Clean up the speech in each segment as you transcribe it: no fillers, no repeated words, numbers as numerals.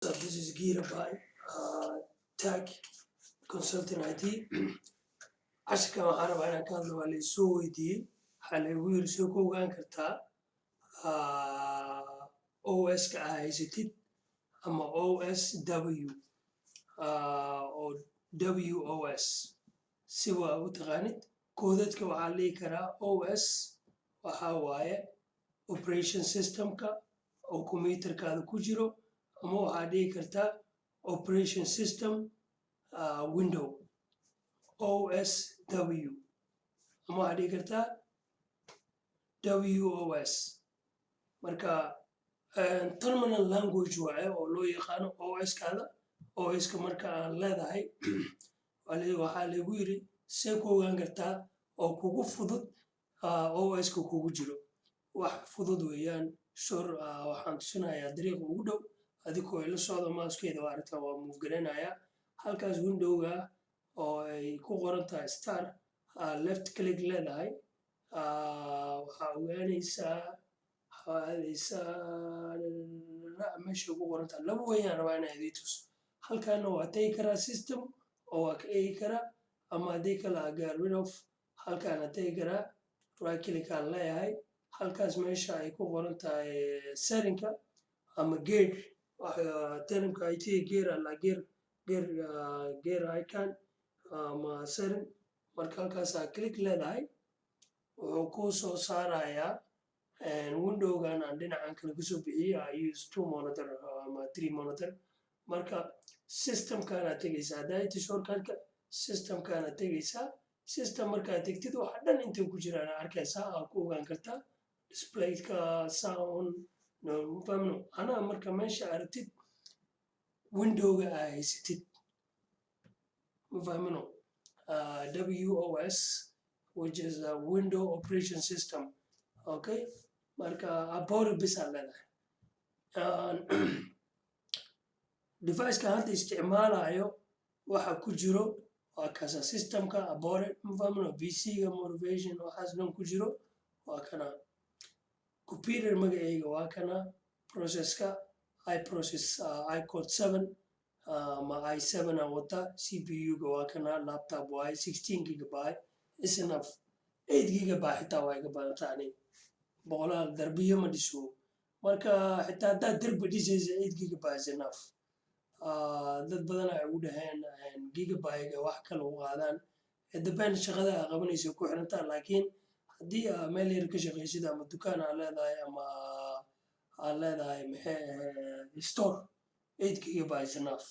This is Girabai Tech Consulting IT. Casharkan waxaan rabaa inaan ka hadlo, waa la isoo weydiiyey, waxaa laygu yiri: soo ku ogaan kartaa OS-ka aa haysatid ama OSW oo WOS si waa u taqaanid koodadka. Waxaa la dhihi karaa OS waxaa waaye operation systemka oo computerkaada ku jiro, ama waxaa dhihi kartaa operation system window, OSW, ama waxaa dhihi kartaa WOS. Marka terminal language waaye oo loo yaqaano OS-kaada. OS-ka marka aan leedahay, waxaa lagu yiri: see ku ogaan kartaa oo kugu fudud OS-ka kugu jiro? Wax fudud weeyaan. Sure, waxaan tusinayaa dariiqa ugu dhow adigoo ila socdo. Mouse-keeda waa aragtaa, waa move gareynayaa halkaas windowga oo ay ku qoran tahay start, left click leedahay. Waxaa ogaanaysaa, waxaa aadaysaa meesha ku qoran tahay. Laba wayaan rabaa inaan idii tuso. Halkaana waa tegi karaa system oo waa ka eegi karaa, ama haddii kale get rid of halkaana tegi karaa, right click aan leeyahay. Halkaas meesha ay ku qoran tahay settingka ama gear, termka IT gear alla gear gear gear icon ama setting. Marka halkaasaa click leedahay, wuxuu kuu soo saarayaa windowgan aan dhinacan kale kasoo bixiyey. I use two monitor ama three monitor. Marka systemkaana tegaysaa, haddaa inta shortcutka systemkaana tegaysaa. System markaad tegtid, waxa dhan intay ku jiraan arkaysaa, aa ku ogaan kartaa displayka, sound, fahmno anaa. Marka meesha aragtid windowga aa haysatid, ma fahmino, WOS, which is a window operation system, okay. Marka abort bis aa leedahay. Deviceka hadda isticmaalayo waxa ku jiro waa kasa systemka abort, ma fahmino, PC-ga motivation waxaas dhan ku jiro waa kana. Computer magacayga waa kana, processka iprocess iCore 7 ama i7 aan wata. CPU-ga waa kana, laptop waaye, 16 gigabyte is enough. 8 gigabyte xitaa waa iga badanta ani, boqolaal darbiyo ma dhiso. Marka xitaa haddaad derbi dhisaysa, 8 gigabyte is enough. Dad badan ay ugu dhaheen gigabyte wax kale u qaadaan. Depend shaqada aa qabanaysa ku xirantaa, laakiin haddii aa meel yar ka shaqaysid ama dukaan aa leedahay ama aa leedahay, maxay ahayd, store, 8 gigabyte is enough.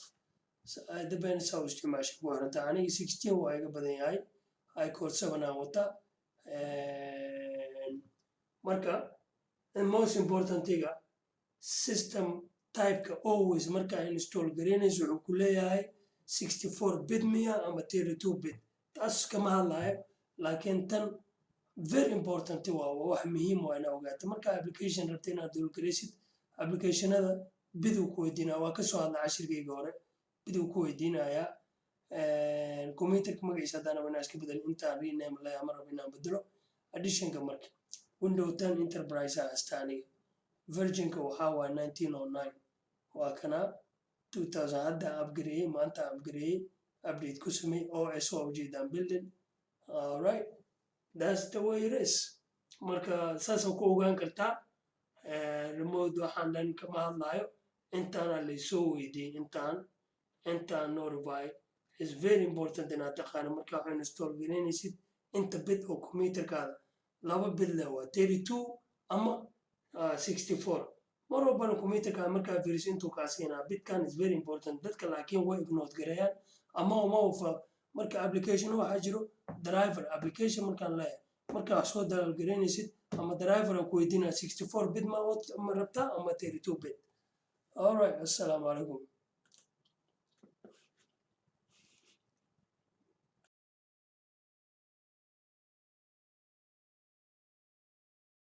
Depend saa u isticmaasha ku xirantaa. Aniga 16 waa iga badan yahay, iCore 7 aan wata. Marka most importantiga system typeka always markaa install garaynayso, wuxuu ku leeyahay 64 bit miya ama 32 bit, taas kama hadlayo, laakiin tan very important waa wax muhiim waa inaa ogaato. Marka application rabta inaad download garaysid, applicationada biduu ku weydiinaya. Waa kasoo hadla cashirkayga hore, biduu ku weydiinayaa. Computerka magaciisa haddaan rabo inaan iska bedelo, intaan rename leeyahay, ma rabo inaan bedelo editionka. Marka Window 10 Enterprise aa haysta aniga, versionka waxaa waa 1909, waa kana 2000. Hadda upgradeeyey, maanta upgradeeyey, update ku samey. OS waa ujeedaan, building. Alright, that's the way it is. Marka saasa ku ogaan kartaa. Remote waxaan dhan kama hadlayo, intaana laysoo weydiiyey. Intaan notify is very important inaad taqaano marka waxaa install garaynaysid inta bit oo computerkaada. Laba bit leh waa 32 ama 64. Mar walbana computerkaada markaa fiiriso intuu kaa siinaa bitkan is very important. Dadka laakiin way ignore gareeyaan ama uma ufa. Marka application waxaa jiro driver application markaan leeyahay, markaa wax soo download garaynaysid ama driver ku weydiinaya 64 bit ma rabtaa ama 32 bit. Alright, assalaamu calaykum.